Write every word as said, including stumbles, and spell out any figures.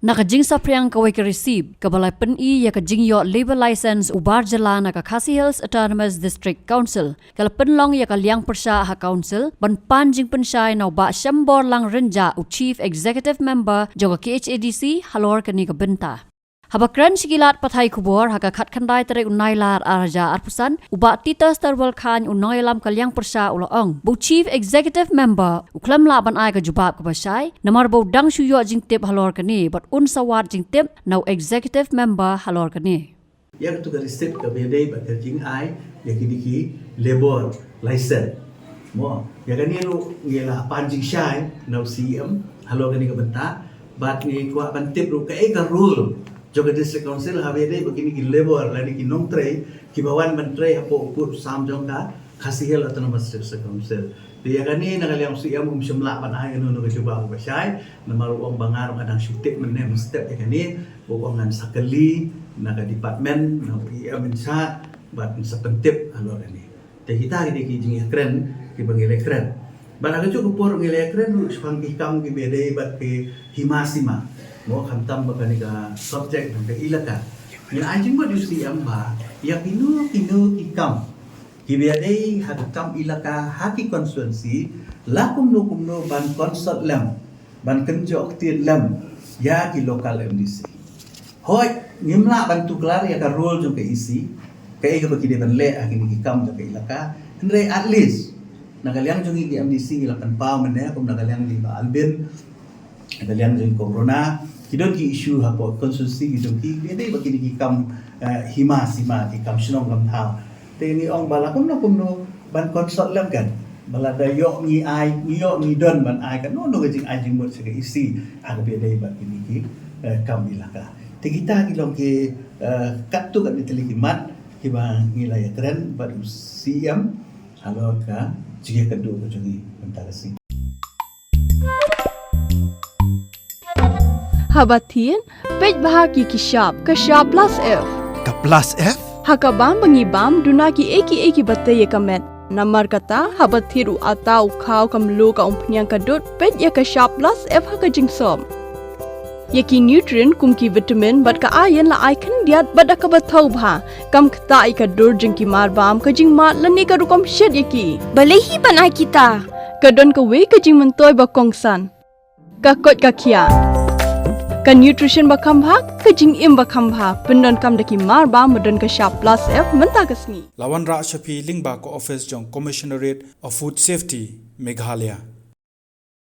Na ka jingsaphriang kawei ka receipt kaba la pyni ïa ka jingïoh labour license u bar jylla na ka Khasi Hills Autonomous District Council, ka la pynlong ïa ka liang pyrshah ha Council ban pan jingpynshai na u Bah Shemborlang Rynjah, u Chief Executive Member jong ka K H A D C, halor kane ka bynta. Haba kren sha ki lad pathai khubor ha ka khatkhyndai tarik u Nailar arhajar arphew san, u Bah Titus Tarwal Chyne, u nongïalam ka liang pyrshah, u la ong ba u Chief Executive Member u khlem lah ban ai ka jubab kaba shai namar ba u dang shu ïoh jingtip halor kane bad un sa wad jingtip na u Executive Member halor kane. Ïa katu ka receipt kaba ïadei bad ka jingai ïa kine ki labour license. Mo, ïa kane ruh ngi la pan jingshai na u C E M halor kane ka bynta, bad ngi kwah ban tip ruh kaei ka rule jong ka District Council haba ïadei bad kine ki labour lane ki nongtrei kiba wan ban trei hapoh u pud u sam jong ka Khasi Hills Autonomous District Council. Te ïa kane na ka liang u C E M um shym lah ban ai kano kano ka jubab kaba shai namar u ong ba nga ruh nga dang shu tip mynne mynstep ïa kane, u ong ngan sa kylli na ka department, na u E M in charge, bad ngan sa pyntip halor kane. Te kita ki dei ki jingïakren kiba ngi la ïakren. Bad ha kajuh ka por ngi la ïakren ruh shaphang ki kam kiba ïadei bad ki hima sima, mo, khamtam bad kane ka subject, kane ka elaka. Ngi la ai jingmut ïa u C E M ba ïa kino kino ki kam kiba ïadei ha ka kam elaka ha ki constituency, la kumno kumno ban consult lem, ban kynjoh ktien lem ïa ki local M D C. Hooid, ngim lah ban tuklar ïa ka role jong ka E C, kaei kaba ki dei ban leh ha kine ki kam jong ka elaka. Hynrei at least na ka liang jong ngi ki M D C ngi la pynpaw mynne, kum na ka liang jong i Bah Albin, na ka liang jong i Kong Rona, ki don ki issue hapoh constituency ki jong ki, ki dei ba kine ki kam, eh, hima sima, ki kam shnong kam thaw. Te ngi ong ba la kumno kumno ban consult lem kan, ba lada ïoh ngi ai, ngi ïoh ngi don ban ai kano kano ka jingai jingmut sha ka E C ha kaba ïadei bad kine ki, eh, kam elaka. Te kita ki long ki, eh, katto katne tylli ki mat kiba ngi la ïakren bad u C E M halor ka jingïakynduh ka jong ngi mynta ka sngi. Haba thied, peit bha ïa ki shap, ka shap plus F. Ka plus F? Ha kaba bam ba ngi bam, duna kiei kiei kiba tei ïa ka met. Namar kata, haba thied u atta, u khaw, ka mluh, ka umphniang, ka dud, peit ïa ka shap plus F ha ka jingsop. Ïa ki nutrient kum ki vitamin bad ka iron la ai khyndiat bad da kaba thaw bha. Kam ktah ïa ka dur jong ki marbam, ka jingmad lane ka rukom shet ïa ki. Balei hi ban ai kita? Ka don kawei ka jingmyntoi ba kongsan. Ka koit ka khiah. Ka nutrition ba kham bha, ka jingim ba kham bha. Pyndonkam da ki marbam ba don ka shap plus F mynta ka sngi. La wanrah sha phi lyngba ka office jong Commissionerate of Food Safety, Meghalaya.